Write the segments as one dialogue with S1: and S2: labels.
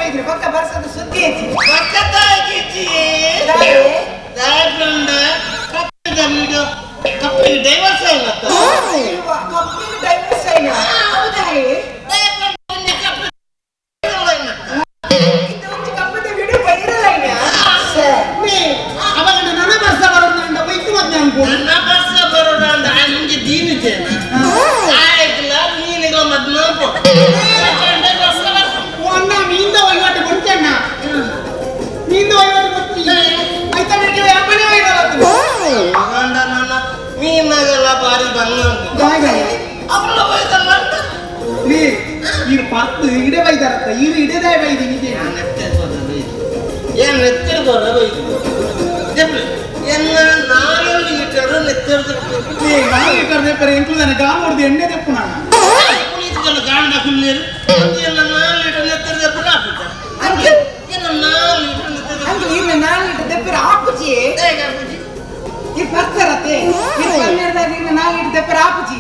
S1: ಬೈದ್ರಿ ಬೊಕ್ಕ ಬರ್ಸದ ಸುದ್ದಿ ಐತಿ.
S2: ಬಕ್ಕತ್ತಾಗಿಜ್ಜಿ.
S1: ದಾಯೆ?
S2: ದಾಯಪ್ರಂಡ ಕಪ್ಪಿದ ವಿಡಿಯೋ ಕಪ್ಪಿಗೆ ಡೈವರ್ಸ್ ಆಗಿತ್ತ.
S1: ಇವ ಕಪ್ಪಿಗೆ ಡೈವರ್ಸ್ ಆಯ್ನ? ಹೌದಾಯೆ?
S2: ದಾಯಪ್ರಂಡ ಒಂಜಿ ಕಪ್ಪು
S1: ಇದು ಒಂಜಿ ಕಪ್ಪದ ವಿಡಿಯೋ ವೈರಲ್ ಆಯ್ನ? ಸರ್.
S3: ಅವಾಗ ನನ್ನ ಬರ್ಸ ಬರೋಣ ಬೈಕು ಮತ್ತೆ ಅನ್ಕೋ.
S2: ನನ್ನ ಬರ್ಸ ಬರೋಣ ಅಂದ ನಿಂಗೆ ದೀನಿದ್ದೇನೆ ಆಯ್ತಲ್ಲ ನೀನಿಗ ಮದ್ನ
S3: ಅಣ್ಣ ಮೀಂದ ವಹಿವಾಟು ಕೊಡ್ತಣ್ಣ, ಮೀಂದ ವಹಿವಾಟು ಕೊಡ್ತಿ ಆಯ್ತಾ? ಬೆಳಿಗ್ಗೆ ಅಪ್ಪನೇ ವಹಿವಾಟು.
S2: ಗಂಡ ನನ್ನ ಮೀನಾಗೆಲ್ಲ ಬಾರಿ ಬಂಗ ಉಂಟು. ಅವಳ ಬೈದಲ್ಲ.
S3: ನೀ ಇರು ಪತ್ತು ಇಡೆ ಬೈದಾರತ್ತ ಇರು ಇಡದೇ ಬೈದಿ ನಿಜ.
S2: ಏನ್ ನೆತ್ತಿರ್ದೋರ ಬೈದು ಎನ್ನ 4 ಲೀಟರ್ ನೆತ್ತಿರ್ದು.
S3: ನೀ 4 ಲೀಟರ್ ಪೆರೆ ಎಂಕ್ಲು ಗಾಮ ಹೊಡೆದು ಎಣ್ಣೆ ತೆಪ್ಪು ನಾನು.
S2: ಪುನೀತ್ಗಳು ಗಾಂಡ ಹುಲ್ಲೇರು ಎಲ್ಲ 4 ಲೀಟರ್ ನೆತ್ತಿರ್ದೆ ಹಾಕುತ್ತ.
S1: ಅಂಕಲ್.
S2: ಎಲ್ಲ 4 ಲೀಟರ್ ನೆತ್ತಿರ್ದೆ.
S1: ಅಂಕಲ್, ಇವ್ನ 4 ಲೀಟರ್ ದೆಪ್ಪರ ಆಪುಜಿ. ಈ ಬರ್ತಾರತೆ ಈ ಪನ್ನೆರಡಾಗ ಇವ್ನ 4 ಲೀಟರ್ ದೆಪ್ಪರ ಆಪುಜಿ.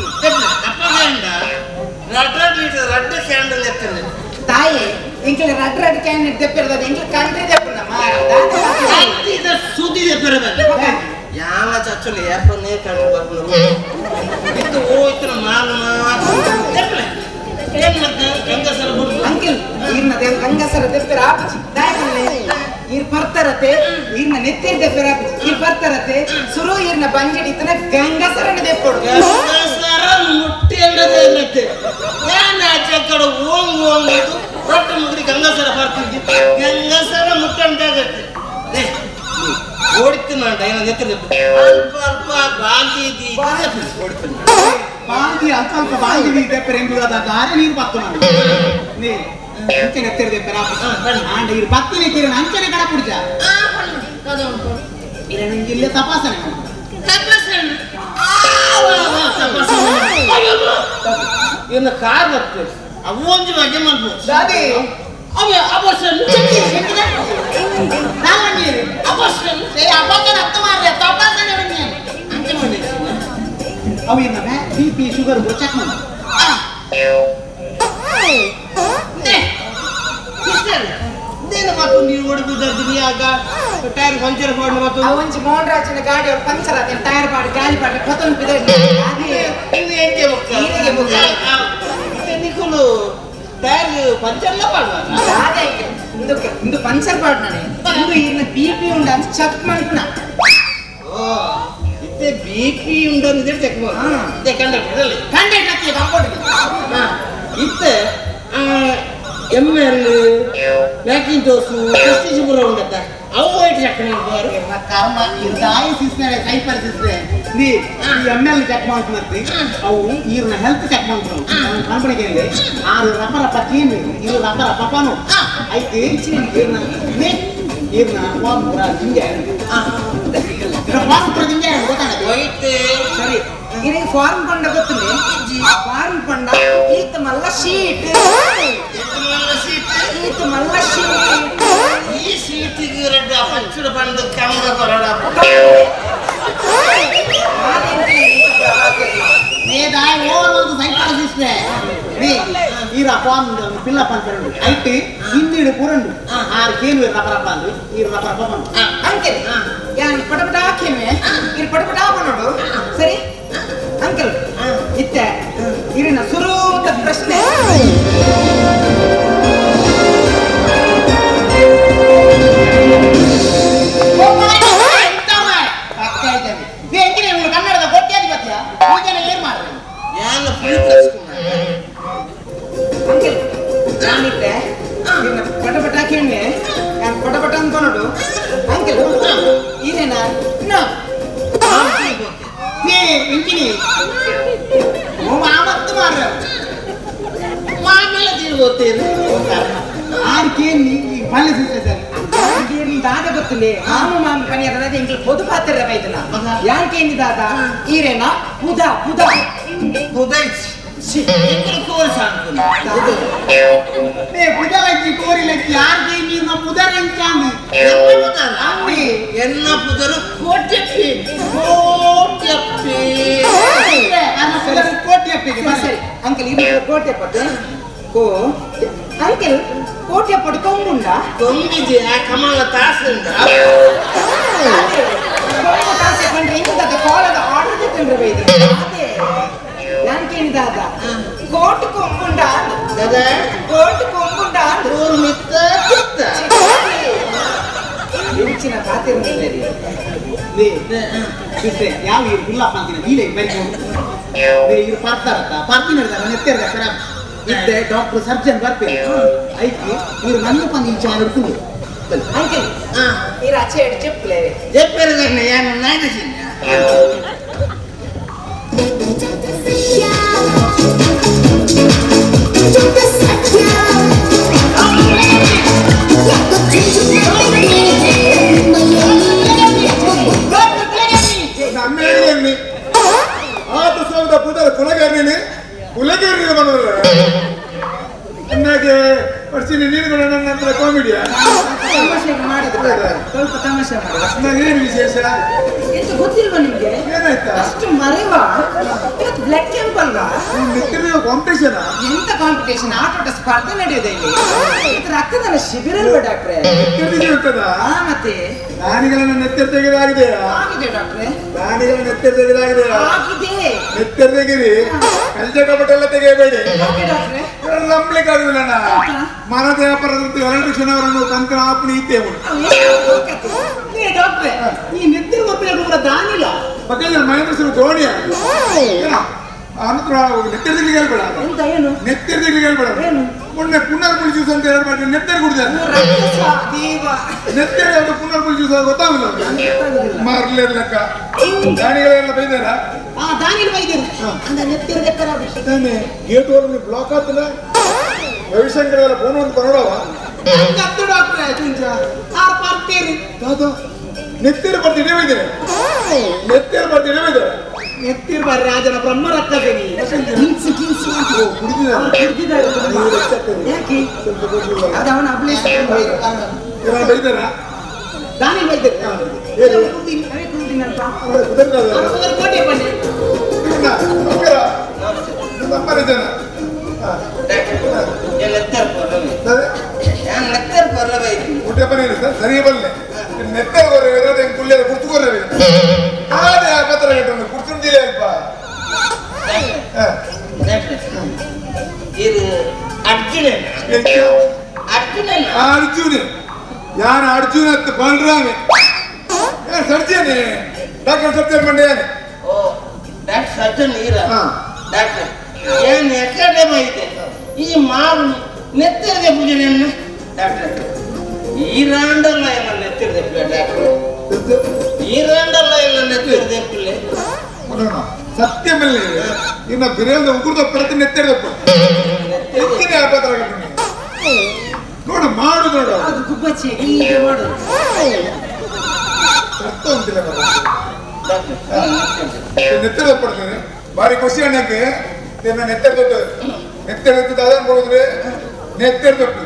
S2: ಅಪ್ಪ ಗಂಡ ರಡ್ಡ ಲೀಟರ್ ರಡ್ಡ ಕ್ಯಾಂಡಲ್ ಎತ್ತಿರ್ದೆ.
S1: ತಾಯಿ, ಎಂಕಲ್ ರಡ್ ರಡ್ can ದೆಪ್ಪಿರ್ತದೆ, ಎಂಕಲ್ ಕಂಟ್ರಿ ದೆಪ್ಪುನ.
S2: ಹತ್ತಿದ ಸುದ್ದಿ ದೆಪ್ಪಿರಬೇಕು ಯಾನ ಚಚ್ಚಲು ಏಪನೇ ಕಂಡು ಬರ್ಬೋದು ಇತ್ತು ಹೋಯ್ತು ಮಾಲು ದೆಪ್ಪಲೆ ಏನ್ ಮತ್ತೆ ಗಂಗಸರ ಬಿಡು.
S1: ಅಂಕಲ್, ಈರ್ನ ಗಂಗಸರ ದೆಪ್ಪರ ಆಪುಜಿ. ದಾಯಕಲ್ಲೆ ಈರ್ ಪರ್ತಾರತೆ, ಈರ್ನ ನೆತ್ತಿರ್ ದೆಪ್ಪರ ಆಪುಜಿ. ಈರ್ ಪರ್ತಾರತೆ ಸುರು ಈರ್ನ ಬಂಜಡಿ ಇತ್ತನ ಗಂಗಸರನ ದೆಪ್ಪೊಡು.
S2: ಗಂಗಸರ ಮುಟ್ಟಿ ಅಂದ್ರೆ ಯಾನ ಚಕ್ಕಡ ಓಂಗ್ ಓಂಗ್ ಇದು ರೊಟ್ಟ ಮುಗಿದಿ ಗಂಗಸರ ಬರ್ತಿದ್ದಿ ಗಂಗಸರ ಮುಟ್ಟಂಟಾಗತ್ತೆ ಓಡಿತ್ತು ನಾನು ಏನ ನೆತ್ತಿರ ಅಲ್ಪ ಅಲ್ಪ ಬಾಂಧಿ ಓಡಿತು.
S3: ಬಾಂದಿ ಅಲ್ಪ ಅಲ್ಪ ಬಾಂದಿ ದೆಪ್ಪರೆ ಎಂಕ್ಲು ಅದ ದಾರೆ ನೀರು ಬತ್ತು ನಾನು ನೀ ಅಂಚನೆ ಎತ್ತಿರ ದೆಪ್ಪರ. ಆಂಡ ಇರು ಬತ್ತಿನ ತೀರನ ಅಂಚನೆ ಕಡ ಪುಡ್ಜ ನಿಂಗೆ ಇಲ್ಲೇ ತಪಾಸಣೆ.
S2: ಇನ್ನು ಕಾರ್ ಬರ್ತದೆ ಅವು ಒಂಜಿ ಬಗ್ಗೆ ಮಾಡ್ಬೋದು.
S1: ದಾದಿ.
S2: ಅವೇ ಅಬರ್ಷನ್.
S3: ನಾನು
S2: ಅಬರ್ಷನ್.
S3: ಅಪಾಸನೆ ಹತ್ತು ಮಾರ್ರೆ ತಪಾಸಣೆ.
S2: ಅಂಚೆ ಮಾಡಿ.
S3: ಅವು ಇನ್ನ ಬಿ ಪಿ ಶುಗರ್ ಚೆಕ್ ಮಾಡು.
S2: ಸಿಸ್ಟರ್ ಇದೇನು ಮತ್ತು ನೀವು ಹೊಡೆದು ಆಗ ಟೈರ್ ಪಂಚರ್ ಮಾಡಿ ಮತ್ತು
S1: ಆ ಒಂಜಿ ಮೋಹನ್ ರಾಜನ ಗಾಡಿ ಅವ್ರು ಪಂಚರ್ ಆತ ಟೈರ್ ಪಾಡಿ ಗಾಲಿ ಪಾಡಿ ಪತನ್ ಬಿದ.
S2: ಇದು ಎಂಕೆ ಬೊಕ್ಕ?
S1: ಈರೆಗೆ ಬೊಕ್ಕ.
S2: ನಿಕುಲು ಟೈರ್ ಪಂಚರ್ಲ ಪಾಡುವ.
S1: ದಾದ ಇಂದು ಇಂದು ಪಂಚರ್ ಪಾಡ್ ನಾನೆ ಇಂದು ಈರ್ನ ಬಿ ಪಿ ಉಂಡ ಅಂತ ಚೆಕ್ ಮಾಡ್ಪುನ.
S2: ಓ ಇತ್ತೆ ಬಿ ಪಿ ಉಂಡು ಚೆಕ್ ಮಾಡಿ. ಇತ್ತೆ ಕಂಡಕ್ಟರ್ ಅಲ್ಲಿ
S3: ಕಂಡಕ್ಟರ್ ಹತ್ತಿ ಕಂಪೌಂಡರ್.
S2: ಇತ್ತೆ ಎಮ್ ಎಲ್ ಮ್ಯಾಕಿಂಟೋಸು ಪ್ರೆಸ್ಟೀಜ್ ಪೂರ ಉಂಡತ್ತ ಅವು ವೈಟ್ ಚೆಕ್ ಮಾಡ್ಬಾರು.
S3: ಕರ್ಮ ಇರ್ದಾಯಿ ಸಿಸ್ಟರ್ ಸೈಪರ್ ಸಿಸ್ಟರ್ ನೀ ಈ ಎಮ್ ಎಲ್ ಚೆಕ್ ಮಾಡ್ತೀನಂತಿ ಅವು ಈರ್ನ ಹೆಲ್ತ್ ಚೆಕ್ ಮಾಡ್ತಾರೆ ಕಂಪನಿಗೆ ಆರು ರಪ್ಪ ರಪ್ಪ ಕ್ಲೀನ್ ಇರು ರಪ್ಪ ರಪ್ಪ ಪಾನು ಐತಿ ಈರ್ನ ನೀ ಈರ್ನ ಫಾರ್ಮ್ ಪೂರ ಜಿಂಜೆ ಫಾರ್ಮ್ ಪೂರ ಜಿಂಜೆ ಗೊತ್ತಾಗತ್ತೆ.
S2: ವೈಟ್.
S1: ಸರಿ, ಇರಿಗೆ ಫಾರ್ಮ್ ಪಂಡ ಗೊತ್ತಿಲ್ಲ? ಫಾರ್ಮ್ ಪಂಡ ಈತ ಮಲ್ಲ ಶೀಟ್.
S2: ಸೀಟ್.
S1: ಈತ ಮಲ್ಲ ಶೀಟ್.
S2: ಈ ಸೀಟಿಗೆ ರೆಡ್ಡ ಪಚ್ಚುಡ ಬಂದು ಕಂಗ ಕೊರಡ.
S3: ನೇ ದಾಯ ಓವರ್ ಒಂದು ಸೈಪರ್ ಸಿಸ್ಟರ್ ನೀ ಈರ ಫಾರ್ಮ್ ಫಿಲ್ ಅಪ್ ಅಂತ ಐತಿ ಹಿಂದಿಡು ಪೂರಂಡು ಆರು ಕೇನು ರಪ್ಪ ರಪ್ಪ ಅಂದು ಈರು ರಪ್ಪ ರಪ್ಪ ಬಂದು.
S1: ಅಂಕಲ್, ಯಾನ್ ಪಟಪಟ ಹಾಕಿಮೆ ಇರು ಪಟಪಟ ನೋಡು. ಸರಿ ಅಂಕಲ್, ಇತ್ತೆ ಇರಿನ ಸುರೂತ ಪ್ರಶ್ನೆ.
S3: ಕನ್ನಡದ ಕೋಟ್ಯಾಧಿಪತ್ಯ ಈಗನ ಏನ್ ಮಾಡ್ರಿ?
S2: ಯಾನ ಫುಲ್
S1: ಅಂಕಲ್, ನಾನಿತ್ತೆ ಇರ್ನ ಪಟಪಟ ಕೇಳ್ಮೆ ಯಾನ್ ಪಟಪಟ ಅಂತ ನೋಡು. ಅಂಕಲ್, ಇರೇನ ನಾ
S3: ನೀ ಇಂಚಿನಿ ಮಾಮತ್ತು ಮಾರ್ರ.
S2: ಮಾಮೇಲೆ ತಿರುಗೋತೇನೆ.
S3: ಆರು ಕೇನ್ ಈ ಪಲ್ಯ ಸಿಸ್ಟರ್ ಸರ್.
S1: ದಾದ ಗೊತ್ತಿಲ್ಲ ಮಾಮ ಮಾಮ ಪನಿಯರ ಎಂಕಲ್ ಪೊದು ಪಾತ್ರ ಬೈದನ ಯಾನ್ ಕೇಂದಿ ದಾದ ಈರೇನ ಪುದ ಪುದ.
S2: ಕುದೈಚ್ ಎಂಕಲು ಕೋರಿ ಸಾಂಕು.
S3: ನೇ ಪುದರ್ ಕೋರಿ ಲಚ್ಚಿ ಆರು ಕೇನ್ ನೀರ್ನ ಪುದರ್ ಎಂಚಾಂದು.
S2: ಎನ್ನ ಪುದರ?
S3: ಅಂದಿ.
S2: ಎನ್ನ ಪುದರು ಕೋಟ್ಯಪ್ಪಿ ಕೋಟ್ಯಪ್ಪಿ.
S3: ಪುದರ್ ಕೋಟ್ಯಪ್ಪಿಗೆ.
S1: ಸರಿ ಸರಿ ಅಂಕಲ್, ಇದು ಕೋಟೆ ಪಟ್ಟು ಕೋ ಅಂಕಲ್ ಕೋಟೆ ಪಟ್ಟು ಕೊಂಬುಂಡ
S2: ಕೊಂಬಿಜಿ ಆ ಕಮಲ ತಾಸುಂಡ
S1: ಕೊಂಬು ತಾಸೆ ಕಂಡ್ರೆ ಇಂದದ ಕೋಲದ ಆರ್ಡರ್ ತಿಂದ್ರೆ ಬೈದು ಅದೇ ನಾನು ಕೇಳಿದಾದ ಕೋಟು ಕೊಂಬುಂಡ
S2: ದಾದಾ
S1: ಕೋಟು ಕೊಂಬುಂಡ
S2: ಊರು ಮಿತ್ತ ಕಿತ್ತ
S1: ಇಂಚಿನ ಕಾತಿರ್ಲಿಲ್ಲ
S3: ಸಿಸ್ಟೆ ಯಾವ ಇರು ಗುಲ್ಲಪ್ಪ ಅಂತಿನ ನೀಲೇ ಬರಿ ಇರು ಪಾರ್ತಾರತ್ತ ಪಾರ್ತಿನ ನೆತ್ತಿರ್ದ ಖರಾಬ್ ಇದ್ದೆ ಡಾಕ್ಟರ್ ಸರ್ಜನ್ ಬರ್ಪೇನೆ ಐಕಿ ಇವರು ನನ್ನ ಪಂದು ಈ ಚಾನಲ್ ಹಿಡ್ಕೊಂಡು
S1: ಅಂಕಲ್ ನೀರು ಆಚೆ ಎಡು చెప్పులే
S2: చెప్పారు ಯಾನು ನಾಯ್ದ ಚಿನ್ನ
S4: ನಮ್ಮೇಳಿಯಲ್ಲಿ ಆತ ಸಾವಿರದ ಪುದರ ಕುಲಗರ್ಣಿನಿ ಕುಲಗರ್ಣಿ ಮನೋರ ಅನ್ನಾಗೆ ವರ್ಷಿನಿ ನೀನು ನನ್ನ ಹತ್ರ ಕಾಮಿಡಿಯಾ
S1: ತಮಾಷೆ ಮಾಡಿದ್ರು ಸ್ವಲ್ಪ ತಮಾಷೆ ಮಾಡಿದ್ರು
S4: ಅನ್ನಾಗ ಏನು ವಿಶೇಷ
S1: ಎಂತ ಗೊತ್ತಿಲ್ವಾ ನಿಮ್ಗೆ
S4: ಏನಾಯ್ತಾ
S1: ಅಷ್ಟು ಮರೆವಾ ಇವತ್ತು ಬ್ಲಡ್ ಕ್ಯಾಂಪ್ ಅಲ್ವಾ
S4: ನಿತ್ತಿರೋ ಕಾಂಪಿಟೇಷನ್
S1: ಎಂತ ಕಾಂಪಿಟೇಷನ್ ಆಟೋಟ ಸ್ಪರ್ಧೆ ನಡೆಯೋದೆ ಇಲ್ಲಿ ಇವತ್ತು ರಕ್ತದಾನ ಶಿಬಿರ ಅಲ್ವಾ ಡಾಕ್ಟ್ರೆ
S4: ನೆತ್ತಿರ್ದಿಗೆ ಇರ್ತದ
S1: ಆ ಮತ್ತೆ
S4: ನಾನಿಗಳ ನೆತ್ತೆರ್ ತೆಗೆದಾಗಿದೆ
S1: ಆಗಿದೆ ಡಾಕ್ಟ್ರೆ
S4: ನಾನಿಗಳ ನೆತ್ತೆರ್ ತೆಗೆದಾಗಿದೆ
S1: ಆಗಿದೆ
S4: ನೆತ್ತೆರ್ ತೆಗಿರಿ ಕಲ್ಜ ಕಪಟೆಲ್ಲ ತೆಗೆಯಬೇಡಿ
S1: ಓಕೆ ಡಾಕ್ಟ್ರೆ
S4: ನಂಬಲಿಕ್ಕೆ ಆಗುದಿಲ್ಲ ಮನದ ವ್ಯಾಪಾರದ ಎಲೆಕ್ಟ್ರಿಷಿಯನ್ ಅವರನ್ನು ಕಂಕಣ ಆಪಣಿ ಇತ್ತೇವು
S3: ಡಾಕ್ಟ್ರೆ ಈ ನೆತ್ತಿರ ಗೊತ್ತಿಲ್ಲ ದಾನಿಲ್ಲ
S4: ಪಕ್ಕದ ಮಹೇಂದ್ರ ಸಿಂಗ್ ಧೋನಿಯ ಅನಂತರ ನೆತ್ತೆರ್ ತೆಗಿಲಿಕ್ಕೆ ಹೇಳ್ಬೇಡ
S1: ಎಂತ ಏನು
S4: ನೆತ್ತೆರ್ ತೆಗಿಲಿಕ್ಕೆ ಹೇಳ್ಬೇಡ
S1: ಏನು?
S4: ಮೊನ್ನೆ ಪುನರ್ಪುಳಿ ಜ್ಯೂಸ್ ಅಂತ ಎರಡು ಮಾಡಿ ನೆತ್ತೆರ್ ಕುಡಿದಾರೆ
S1: ರಕ್ತ ದೇವ
S4: ನೆತ್ತೆರ್ ಯಾವ್ದು ಪುನರ್ಪುಳಿ ಜ್ಯೂಸ್ ಗೊತ್ತಾಗುದಿಲ್ಲ ಅವ್ರಿಗೆ.
S1: ಗೊತ್ತಾಗುದಿಲ್ಲ.
S4: ಮಾರ್ಲಿರ್ಲಕ್ಕ ದಾನಿಗಳೆಲ್ಲ ಬೈದಾರ
S3: ಆ ದಾನಿಲ್ ಬೈದಿರು ಅಂದ್ರೆ ನೆತ್ತಿರ ಖರಾಬ್
S4: ತಾನೆ ಗೇಟ್ ಒಳಗೆ ಬ್ಲಾಕ್ ಆತಲ್ಲ ರವಿಶಂಕರ್ ಎಲ್ಲ ಫೋನ್ ಒಂದು ಬರೋಡವ
S3: ಹತ್ತು ಡಾಕ್ಟ್ರೆ ಆರ್ ಪಾರ್ತೀರಿ
S4: ದಾದಾ ನೆತ್ತೆರ್ ಬರ್ತೀನಿ ಬೈದರೆ ನೆತ್ತೆರ್ ಬರ್ತೀನಿ ಬೈದರೆ
S3: ನೆತ್ತಿರ್ ಬರ್ರಿ ರಾಜನ ಬ್ರಹ್ಮ ರಕ್ತದೇನಿ
S1: ಕಿಂಗ್ಸ್ ಕಿಂಗ್ಸ್ ಅಂತ
S4: ಕುಡಿದಿದ್ದಾರೆ
S1: ಕುಡ್ದಿದ್ದಾರೆ ತುಂಬಾ.
S4: ನೀರು ಹೆಚ್ಚಾಗ್ತದೆ.
S1: ಯಾಕೆ
S4: ಸ್ವಲ್ಪ ಗೊತ್ತಿಲ್ಲ.
S1: ಅದು ಅವನ ಅಭಿಲೇಷ
S4: ಇವ್ರನ್ನ ಬೈದಾರ
S3: ದಾನಿಲ್ ಬೈದಿರು
S4: ಏನು?
S1: ಅವೇ ಕುಡ್ದಿನಲ್ಪ
S4: ಅವ್ರ ಕುದುರೆ
S3: ಕೋಟೆ ಬನ್ನಿ
S4: ನಮಸ್ಕಾರ ನಮ್ಮ ಜನ
S2: ನೆತ್ತರ ಕೊರವೆ
S4: ಸರಿ
S2: ಯಾನ್ ನೆತ್ತರ ಕೊರವೆ ಐತಿ
S4: ಊಟ ಬನ್ನಿ ಸರ್ ಸರಿ ಬಲ್ಲೆ ನೆತ್ತೆರ್ ಕೊರವೆ ಹೆಂಗ್ ಕುಲ್ಲೆದ ಕುರ್ತು ಕೊರವೆ ಆದೆ ಆ ಪತ್ರ ಕಟ್ಟೊಂದು ಕುರ್ತುಂಡಿಲ್ಲ ಅಲ್ಪ
S2: ಇದು ಅರ್ಜುನನ ಅರ್ಜುನನ
S4: ಅರ್ಜುನ ಯಾರು ಅರ್ಜುನ ಅಂತ ಬಲರಾಮೆ ಸರ್ಜನೆ ಡಾಕ್ಟರ್ ಸರ್ಜನ್ ಮಂಡ್ಯಾನೆ
S2: ಓ ಡಾಕ್ಟರ್ ಸರ್ಜನ್ ಈರ
S4: ಹಾ.
S2: ಡಾಕ್ಟರ್ ಏನ್ ಎಕಡೆ ಬೈತೆ ಈ ಮಾವು ನೆತ್ತಿರದೆ ಪೂಜೆ ಡಾಕ್ಟರ್ ಈ ರಾಂಡಲ್ಲ ಎಲ್ಲ ನೆತ್ತಿರದೆ ಪೂಜೆ ಡಾಕ್ಟರ್ ಈ ರಾಂಡಲ್ಲ ಎಲ್ಲ ನೆತ್ತಿರದೆ ಪುಲ್ಲೆ
S4: ನೋಡೋಣ ಸತ್ಯಮಲ್ಲಿ ಇನ್ನ ಬಿರಿಯಾನಿ ಉಗುರ್ದ ಪ್ರತಿ ನೆತ್ತೆರ್ದಪ್ಪ ಎತ್ತಿನ ಆಪತ್ರ ನೋಡು ಮಾಡು ನೋಡು
S1: ಅದು ಗುಬ್ಬಚ್ಚಿ ಹೀಗೆ ಮಾಡೋದು
S4: ಅರ್ಥ ಉಂಟಿಲ್ಲ
S2: ಡಾಕ್ಟರ್
S4: ನೆತ್ತೆರ್ದ ಪಡ್ತೇನೆ ಭಾರಿ ಖುಷಿ ಅಣ್ಣಕ್ಕೆ ನಿನ್ನ ನೆತ್ತೆರ್ ದೊಡ್ಡ ನೆತ್ತೆರ್ ದೊಡ್ಡ ದಾದನ್ ಕೊಡಿದ್ರೆ ನೆತ್ತೆರ್ ದೊಡ್ಡ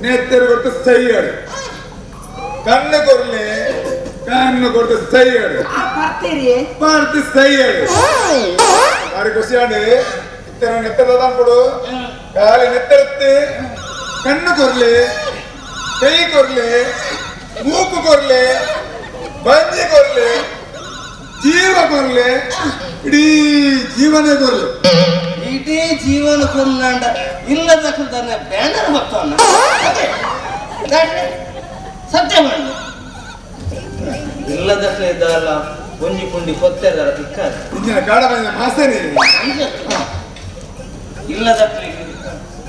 S4: ನೆತ್ತೆರ್ ಕೊಟ್ಟು ಸೈ ಆಡು ಕಣ್ಣು ಕೊರ್ಲಿ ಕಣ್ಣು ಕೊಡ್ತು ಸೈ ಆಡು
S1: ಆ ಬರ್ತೀರಿ
S4: பார்த்து செய்யடு ಭಾರಿ ಖುಷಿ ಆಂಡ್ ಇತ್ತನ ನೆತ್ತರದ ಕೊಡು ಕಾಲಿ ನೆತ್ತೆರತ್ತು ಕಣ್ಣು ಕೊರ್ಲಿ ಕೈ ಕೊರ್ಲಿ ಮೂಕು ಕೊರ್ಲಿ ಬಂಜಿ ಕೊರ್ಲಿ ಜೀವ ಕೊರ್ಲಿ ಇಡೀ ಜೀವನೇ ಕೊರ್ಲಿ
S2: ಇಡೀ ಜೀವನ ಕೊಂಡಾಂಡ ಇಲ್ಲದ ತನ್ನ ಬ್ಯಾನರ್ ಹೊತ್ತವನ್ನ ಸತ್ಯ ಮಾಡಿ ಇಲ್ಲದ ಇದ್ದಲ್ಲ ಒಂಜಿ ಪುಂಡಿ ಕೊತ್ತೆಲ್ಲ ತಿಕ್ಕಾದ
S4: ಇಂಜಿನ ಕಾಡ ಬಂದ ಮಾಸ್ತೇನೆ
S2: ಇಲ್ಲದ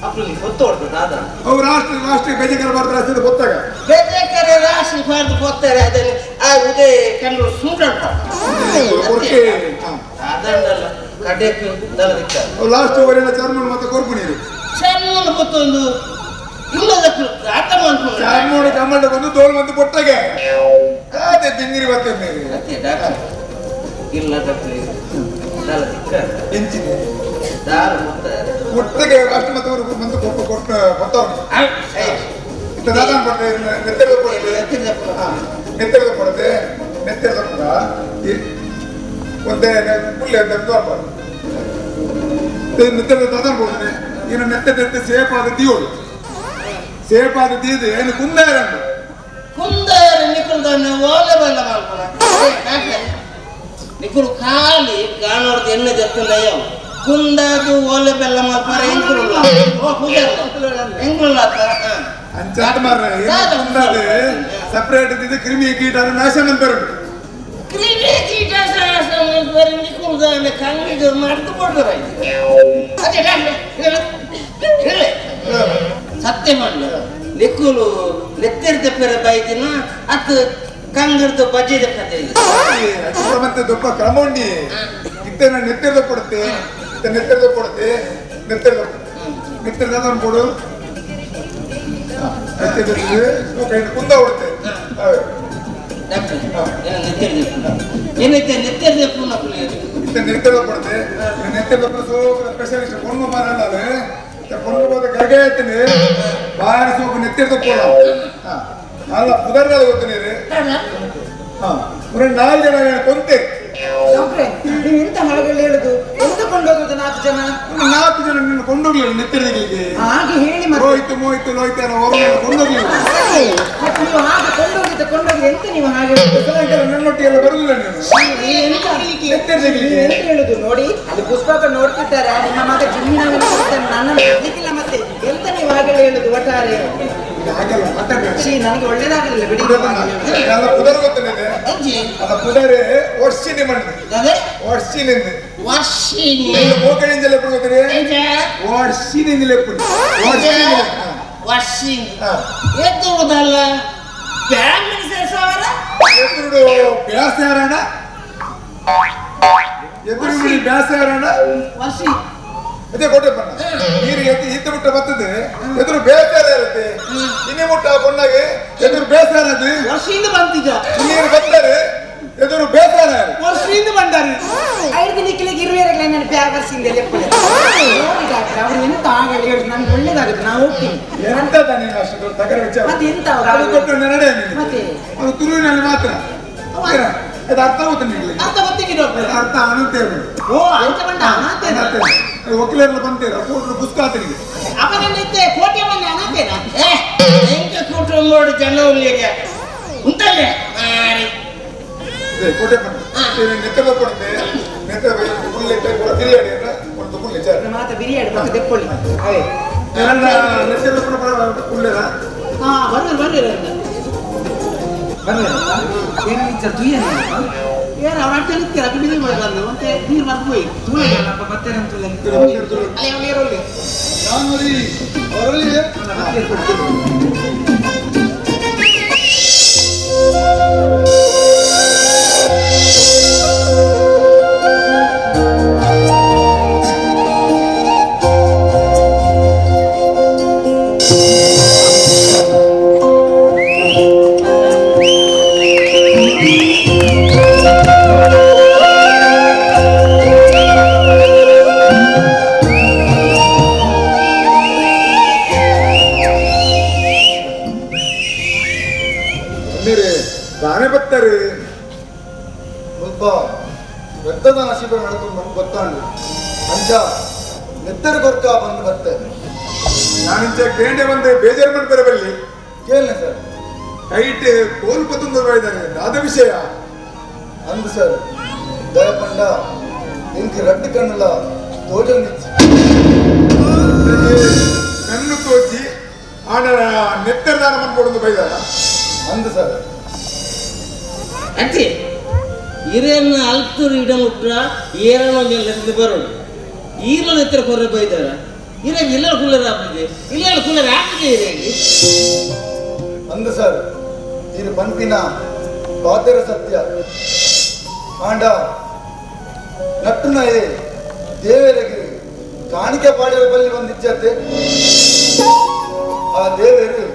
S2: ಅಪ್ಪ ಕೊತ್ತು ಹೊಡ್ತದ ದಾದ
S4: ಅವು ರಾಷ್ಟ್ರ ರಾಷ್ಟ್ರೀಯ ಬೇಜಾರ ಬರ್ತಾರೆ ರಾಷ್ಟ್ರದ ಗೊತ್ತಾಗ
S2: ಬೇಜಾಕರೆ ರಾಶಿ ಬಾರ್ದು ಕೊತ್ತಾರೆ ಅದನ್ನು ಆ ಉದಯ ಕಣ್ಣು ಸೂಡಂಟ
S4: ಕೊರ್ಕೆ
S2: ದಾದಂಡಲ್ಲ ಕಡೆಕ್ ದಲ ತಿಕ್ಕಾದ
S4: ಅವು ಲಾಸ್ಟ್ ಓವರಿನ ಚರ್ಮನ್ ಮತ್ತೆ ಕೊರ್ಪುನೀರು
S2: ಚರ್ಮನ ಕೊತ್ತೊಂದು ಇಲ್ಲದ ಆಟ ಮಾಡ್ಕೊಂಡು
S4: ಚಾರ್ಮೋಡು ಕಮ್ಮಂಡ ಬಂದು ತೋಲ್ ಬಂದು ಕೊಟ್ಟಾಗೆ ಅದೇ ಬಿಂಗಿರಿ ಬರ್ತದೆ
S2: ಅತ್ತೆ ಡಾಕ್ಟರ್ ಇಲ್ಲದ ದಲ ತಿಕ್ಕಾದ
S4: ಇಂಚಿನ
S2: ದಾರ ಕೊತ್ತಾರೆ
S4: ಒಟ್ಟಿಗೆ ರಾಷ್ಟ್ರ ಮತ್ತು ಅವರು ಬಂದು ಕೊಟ್ಟು ಕೊಟ್ಟು ಕೊಟ್ಟವ್ರು ಇತ್ತ ದಾದಾನ್ ಕೊಟ್ಟೆ ನೆತ್ತೆರ್ದ ಕೊಡುತ್ತೆ ನೆತ್ತೆರ್ದ ಕೊಡುತ್ತೆ ನೆತ್ತೆರ್ದ ಕೂಡ ಒಂದೇ ಪುಲ್ಲೆ ಅಂತ ತೋರ್ಪಾಡು ನೆತ್ತೆರ್ದ ದಾದಾನ್ ಕೊಡ್ತಾನೆ ಇನ್ನು ನೆತ್ತೆ ನೆತ್ತೆ ಸೇಫ್ ಆದ ತೀಯೋಳು ಸೇಪಾದ ತೀದು ಏನು ಕುಂದಾರಂಡು
S2: ಕುಂದಾರ ನಿಕುಲ್ ದಾನೆ ಓಲೆ ಬಲ್ಲ ಮಲ್ಪುನ ನಿಕುಲು ಖಾಲಿ ಗಾಣೋರ್ದು ಎಣ್ಣೆ ಜತ್ತುಂದಯ್ಯೋ ಕುಂದಾದು ಓಲೆ ಬೆಲ್ಲ ಮಲ್ಪರ ಎಂಕುಲುಲ್ಲ ಓ ಪೂಜಾರ ಎಂಕುಲುಲ್ಲ
S4: ಅಂಚಾತ ಮಾರ್ರೆ ಕುಂದಾದು ಸಪರೇಟ್ ಇದ್ದಿದ್ದು ಕ್ರಿಮಿ ಕೀಟ ನಾಶ ಮಂತರು
S2: ಕ್ರಿಮಿ ಕೀಟ ನಾಶ ಮಲ್ಪರ ನಿಕುಲ್ ದಾನೆ ಕಂಗಿಗೆ ಮಾಡ್ದು ಕೊಡ್ತಾರೆ ಅದೇ ಹೇಳಿ ಸತ್ಯ ಮಾಡ್ಲು ನಿಕ್ಕುಲು ನೆತ್ತಿರ್ದ ಪೆರ ಬೈದಿನ ಅತ್ತು ಕಂಗರ್ದು ಬಜ್ಜಿದ ಕತೆ
S4: ಮತ್ತೆ ದೊಡ್ಡ ಕ್ರಮ ಉಂಡಿ ಇತ್ತೆ ನಾನು ನೆತ್ತಿರ್ದ ಕೊಡುತ್ತೆ ಇತ್ತೆ ನೆತ್ತಿರ್ದ ಕೊಡುತ್ತೆ ನೆತ್ತಿರ್ದ ನೆತ್ತಿರ್ದ ಕೊಡು ಕುಂದ ಹೊಡುತ್ತೆ
S2: ಏನೈತೆ ನೆತ್ತಿರ್ದ
S4: ಇತ್ತೆ ನೆತ್ತಿರ್ದ ಕೊಡುತ್ತೆ ನೆತ್ತಿರ್ದ ಸೋಪು ಸ್ಪೆಷಲಿಸ್ಟ್ ಕೊಂಡು ಮಾರಲ್ಲ ಕೊಂಡು ಹೋದ ಗರ್ಗೆ ಆಯ್ತೀನಿ ಬಾರಿ ಸೋಪು ನೆತ್ತಿರ್ದ ಕೊಡ ಅಲ್ಲ ಪುದರ್ಗಾದ ಗೊತ್ತು ನೀರು ನಾಲ್ಕು ಜನ ಕೊಂತೆ
S1: ಡಾಕ್ಟ್ರೆ ನೀವು ಎಂತ ಹಾಗೆಲ್ಲ ಹೇಳುದು ಎಂತ ಕೊಂಡೋಗುದು ನಾಲ್ಕು ಜನ
S4: ನಾಲ್ಕು ಜನ ನಿನ್ನ ಕೊಂಡೋಗ್ಲಿಲ್ಲ ನೆತ್ತಿರ್ದಿಗೆ
S1: ಹಾಗೆ ಹೇಳಿ ಮತ್ತೆ
S4: ರೋಹಿತ್ ಮೋಹಿತ್ ಲೋಹಿತ್ ಅನ್ನೋ ಕೊಂಡೋಗ್ಲಿಲ್ಲ
S1: ಮತ್ತೆ ನೀವು ಹಾಗೆ ಕೊಂಡೋಗಿದ್ದ ಕೊಂಡೋಗಿ ಎಂತ ನೀವು ಹಾಗೆ
S4: ಸಾಯಂಕಾಲ ನನ್ನೊಟ್ಟಿಗೆಲ್ಲ ಬರುದಿಲ್ಲ ನೀನು
S1: ಎಂತ ಎಂತ ಹೇಳುದು ನೋಡಿ ಅಲ್ಲಿ ಪುಷ್ಪಕ ನೋಡ್ತಿದ್ದಾರೆ ನಿಮ್ಮ ಮಗ ಜಿಮ್ಮಿನ ನನ್ನ ಬರ್ಲಿಕ್ಕಿಲ್ಲ ಮತ್ತೆ ಎಂತ ನೀವು ಹಾಗೆಲ್ಲ ಹೇಳುದು ಒಟ್ಟಾರೆ
S4: ಹಾಗೆಲ್ಲ ಮಾತಾಡ್ಬೇಡ
S1: ನನಗೆ ಒಳ್ಳೇದಾಗಲಿಲ್ಲ ಬಿಡಿ
S4: ಅಲ್ಲ ಪುದರ್ ಗೊತ್ತೇನೆ ಅಲ್ಲ ಪುದರೆ ವರ್ಷಿನಿ ಮಣ್ಣು ವರ್ಷಿನಿ
S2: ವರ್ಷಿನಿ
S4: ಮೋಕಣಿಂಜಲ ಎప్పుడు ಗೊತ್ತಿರಿ ವರ್ಷಿನಿ ಎప్పుడు ವರ್ಷಿನಿ
S2: ವರ್ಷಿನಿ ಎದ್ದುವುದಲ್ಲ ಫ್ಯಾಮಿಲಿ ಸೇರ್ಸವರ
S4: ಎದುರುಡು ಬ್ಯಾಸರಣ ಎದುರು ಬ್ಯಾಸರಣ
S3: ವರ್ಷಿ
S4: ಅದೇ ಕೋಟೆ ಬಣ್ಣ ನೀರು ಎತ್ತಿ ಈತ ಮುಟ್ಟ ಬರ್ತದೆ ಎದುರು ಬೇಸರ ಇರುತ್ತೆ ಇನ್ನಿ ಮುಟ್ಟ ಬಣ್ಣಗೆ ಎದುರು ಬೇಸರ ಅದು
S3: ವರ್ಷದಿಂದ ಬಂತಿದ್ದ
S4: ನೀರು ಬರ್ತಾರೆ ಎದುರು ಬೇಸರ
S3: ವರ್ಷದಿಂದ ಬಂದಾರೆ
S1: ಐದು ನಿಕ್ಲಿಗೆ ಇರುವೆರಗಳ ನನ್ನ ಪ್ಯಾವರ್ಸಿಂದ ಎಪ್ಪುಲೆ ನೋಡಿ ಡಾಕ್ಟರ್ ಅವ್ರು ಎಂತ ಆಗಲಿ ಹೇಳಿ ನನ್ಗೆ ಒಳ್ಳೇದಾಗುತ್ತೆ ನಾವು ಹೋಗ್ತೀನಿ
S4: ಎಂತ ನೀನು ಅಷ್ಟು ದೊಡ್ಡ ತಗರ ವಿಚಾರ
S1: ಮತ್ತೆ ಎಂತ
S4: ಅದು ಕೊಟ್ಟು ನಡೆ ನೀನು
S1: ಮತ್ತೆ
S4: ಅದು ತುರುವಿನಲ್ಲಿ ಮಾತ್ರ ಅದು ಅರ್ಥ ಆಗುತ್ತೆ ನಿಮಗೆ
S3: ಅರ್ಥ ಗೊತ್ತಿಗೆ ಡಾಕ್ಟರ್
S4: ಅರ್ಥ ಅನಂತ
S3: ಓ ಅಂಚ ಬಂಡ ಅನಾಥೇನ
S4: ವಕೀಲರೆಲ್ಲ ಬಂತೀರ ಕೋರ್ಟ್ ಪುಸ್ತಕ
S3: ಅವನನ್ನಿತ್ತೆ ಕೋಟೆ ಮನೆ ಅನಾಥೇನ
S2: ಎಂಕ ಕುಟುಂಬ ಜನ ಉಲ್ಲಿಗೆ ಉಂಟಲ್ಲೇ ಮಾರಿ
S4: ಕೋಟೆ ಬಣ್ಣ ನೆತ್ತದ ಕೊಡುತ್ತೆ ನೆತ್ತ ಕುಳ್ಳೆ ಬಿರಿಯಾನಿ ಒಂದು ಕುಳ್ಳೆ ಚಾರ್
S1: ಮಾತ ಬಿರಿಯಾನಿ ಮತ್ತೆ ತೆಕ್ಕೊಳ್ಳಿ ಅವೇ
S4: ನೆತ್ತದ ಕುಳ್ಳೆದ
S3: ಹಾ ಬರ್ರಿ ಬರ್ರಿ
S1: ಬರ್ರಿ ಏನು ಟೀಚರ್ ತುಯ್ಯ
S3: ಏನು ಅವ್ರ ಅಡ್ಡ ನಿಂತೀರ ಬಿಡಿ ಬಂದು ಮತ್ತೆ ನೀರು ಬರ್ದು ಹೋಯಿ
S1: ತೂಳೆಗಲ್ಲಪ್ಪ ಮತ್ತೆ ತುಲೆ
S3: ಅಲ್ಲಿ ಅವ್ನು ಏರೋಲ್ಲಿ
S4: ನಾನು ಅವರಲ್ಲಿ ತಾನೇ ಬರ್ತಾರೆ
S5: ಮುಲ್ಪ ರಕ್ತದಾನ ಶಿಬಿರ ನಡ್ಕೊಂಡು ಬಂದು ಗೊತ್ತಾಂಡು ಅಂಚ ನೆತ್ತರು ಕೊರ್ಕ ಬಂದು ಬರ್ತೆ
S4: ನಾನಿಂಚ ಕೇಂಡೆ ಬಂದು ಬೇಜಾರು ಮಾಡ್ತಾರೆ ಬಲ್ಲಿ
S5: ಕೇಳನೆ ಸರ್
S4: ಕೈಟ್ ಕೋಲ್ ಪತ್ತೊಂದು ಇದ್ದಾರೆ ಅದ ವಿಷಯ
S5: ಅಂದು ಸರ್ ದಯಪಂಡ ಇಂಕ್ ರಡ್ಡು ಕಣ್ಣುಲ ತೋಜೊಂದಿಚ್ಚಿ
S4: ಕಣ್ಣು ತೋಚಿ ಆನ ನೆತ್ತರ ದಾನ ಮಾಡ್ಕೊಡೋದು ಬೈದಾರ
S5: ಅಂದು ಸರ್
S2: ಅಜ್ಜಿ ಇರೇನ ಅಲ್ತೂರು ಇಡ ಮುಟ್ರ ಏರನ ಒಂಜಿ ಬರೋಡು ಈರನ ಎತ್ತರ ಕೊರ್ರೆ ಬೈದಾರ ಇರ ಇಲ್ಲ ಕೂಲರ್ ಹಾಕಿದೆ ಇಲ್ಲ ಕೂಲರ್ ಹಾಕಿದೆ ಇರೇಗಿ
S5: ಅಂದು ಸರ್ ಇದು ಪಂಪಿನ ಪಾತೆರ ಸತ್ಯ ಆಂಡ ನಟ್ಟುನಯೇ ದೇವರಿಗೆ ಕಾಣಿಕೆ ಪಾಡಿರ ಬಲ್ಲಿ ಬಂದಿಚ್ಚತ್ತೆ ಆ ದೇವರು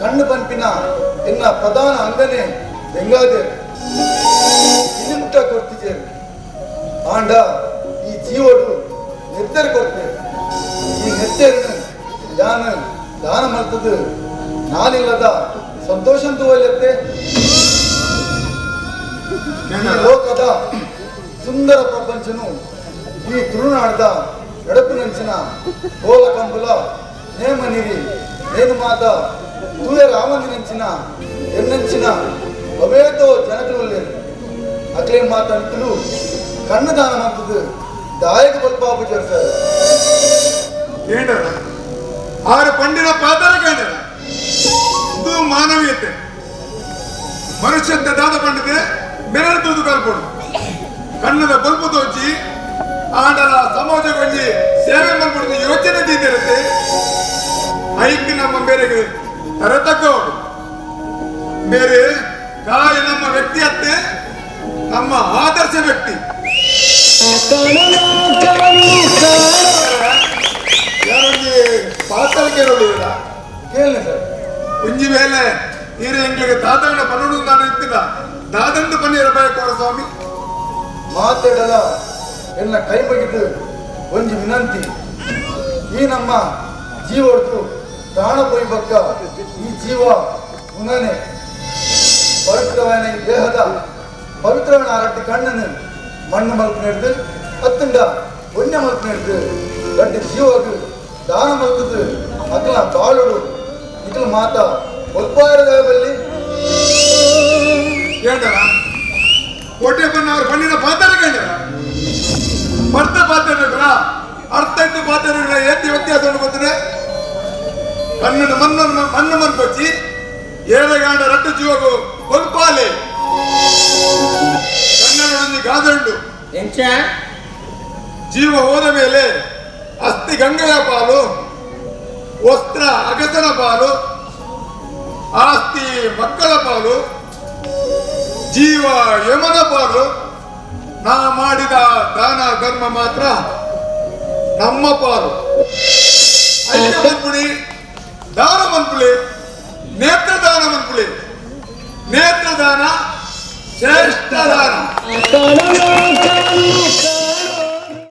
S5: ಕಣ್ಣು ಪಂಪಿನ ಎನ್ನ ಪ್ರಧಾನ ಅಂಗನೇ ಬೆಂಗಾದೇರು ಇನ್ನು ಕೊಡ್ತಿದ್ದೇರು ಆಂಡ ಈ ಜೀವಡು ನೆತ್ತರು ಕೊಡ್ತೇವೆ ಈ ನೆತ್ತರನ್ನು ಯಾನ ದಾನ ಮಲ್ತದು ನಾನಿಲ್ಲದ ಸಂತೋಷಂತೂ ಒಲ್ಲೆತ್ತೆ ಈ ಲೋಕದ ಸುಂದರ ಪ್ರಪಂಚನು ಈ ತುಳುನಾಡದ ನಡಪಿನಂಚಿನ ಕೋಲ ಕಂಬುಲ ನೇಮ ನಿರಿ నేను మాత తూయ రామంది ఎన్నంచిన అవేతో జనకులు లేరు. అట్లే మా తంతులు కన్ను దానం అంతదు దాయక బల్పాపు చేస్తారు.
S4: ఏంటరా ఆరు పండిన ಪಾತ್ರಕ್ಕೇಂಡರ ಇದು ಮಾನವೀಯತೆ. ಮನುಷ್ಯಂತ ದಾದ ಪಂಡಿದೆ ಮೆರಳು ತೂದು ಕಲ್ಪಡು ಕಣ್ಣದ ಬಲ್ಪು ತೋಚಿ ಆಂಡಲ ಸಮಾಜ ಕೊಂಜಿ ಸೇವೆ ಮಲ್ಪಡುದು ಯೋಚನೆ ತೀತಿರುತ್ತೆ. ಐಕ್ ನಮ್ಮ ಬೇರೆಗೆ ತರತಕ್ಕವರು ಬೇರೆ ಕಾಯಿ ನಮ್ಮ ವ್ಯಕ್ತಿ ಅತ್ತೆ ನಮ್ಮ ಆದರ್ಶ ವ್ಯಕ್ತಿ. ಯಾರೊಂಜಿ ಪಾತ್ರ ಕೇಳೋಳಿಲ್ಲ
S5: ಕೇಳಿ ಸರ್.
S4: ಒಂಜಿ ವೇಳೆ ಈರೆ ಎಂಗ್ಲಿಗೆ ದಾದಣ್ಣ ಪನ್ನೊಂದು ನಾನು ಇತ್ತಿಲ್ಲ ದಾದಂಡು ಪನ್ನೀರ ಬಯಕೋರ ಸ್ವಾಮಿ.
S5: ಮಾತಾಡಲ ಎನ್ನ ಕೈ ಮುಗಿದು ಒಂಜಿ ವಿನಂತಿ, ಈ ನಮ್ಮ ಜೀವಡ್ದು ಪ್ರಾಣ ಪೋಯಿ ಬಕ್ಕ ಈ ಜೀವ ಪುನನೆ ಪವಿತ್ರವಾದ ಈ ದೇಹದ ಪವಿತ್ರವಾದ ಅರಟ್ಟು ಕಣ್ಣನ್ನು ಮಣ್ಣು ಮಲ್ಪು ಹಿಡ್ದು ಅತ್ತಂಡ ಒಣ್ಣೆ ಮಲ್ಪು ಹಿಡ್ದು ಗಂಟೆ ಜೀವకు ದಾನ ಮಲ್ತದು ಅಕಲ ಬಾಳುಡು ಇಕಲ ಮಾತ ಒಲ್ಪಾಯರದ ಬಲ್ಲಿ.
S4: ಕೇಂದ್ರ ಕೋಟೆ ಬನ್ನ ಅವ್ರ ಪಣ್ಣಿನ ಪಾತ್ರ ಕೇಂದ್ರ ಭರ್ತ ಪಾತ್ರ ಅರ್ಥ ಇದ್ದು ಪಾತ್ರ ಏತಿ ವ್ಯತ್ಯಾಸ ಉಂಟು ಗೊತ್ತಿದೆ. ಕಣ್ಣನ್ನು ಮಣ್ಣು ಮಣ್ಣು ಮನ್ಪೊಚ್ಚಿ ಏಳಗಾಂಡ ರಟ್ಟು ಜೀವಗು ಕೊಲ್ಪಾಲೆ ಕಣ್ಣನ್ನು ಗಾದೆ ಉಂಟು.
S2: ಎಂಚ
S4: ಜೀವ ಹೋದ ಮೇಲೆ ಅಸ್ಥಿ ಗಂಗೆಯ ಪಾಲು, ವಸ್ತ್ರ ಅಗಸನ ಪಾಲು, ಆಸ್ತಿ ಮಕ್ಕಳ ಪಾಲು, ಜೀವ ಯಮನ ಪಾಲು. ನಾ ಮಾಡಿದ ದಾನ ಧರ್ಮ ಮಾತ್ರ ನಮ್ಮ ಪಾಲು. ಐಕ್ಯ ಮನ್ಪುಳಿ ದಾನ ಮನ್ಪುಳಿ ನೇತ್ರದಾನ ಮನ್ಪುಳಿ. ನೇತ್ರದಾನ ಶ್ರೇಷ್ಠ ದಾನ.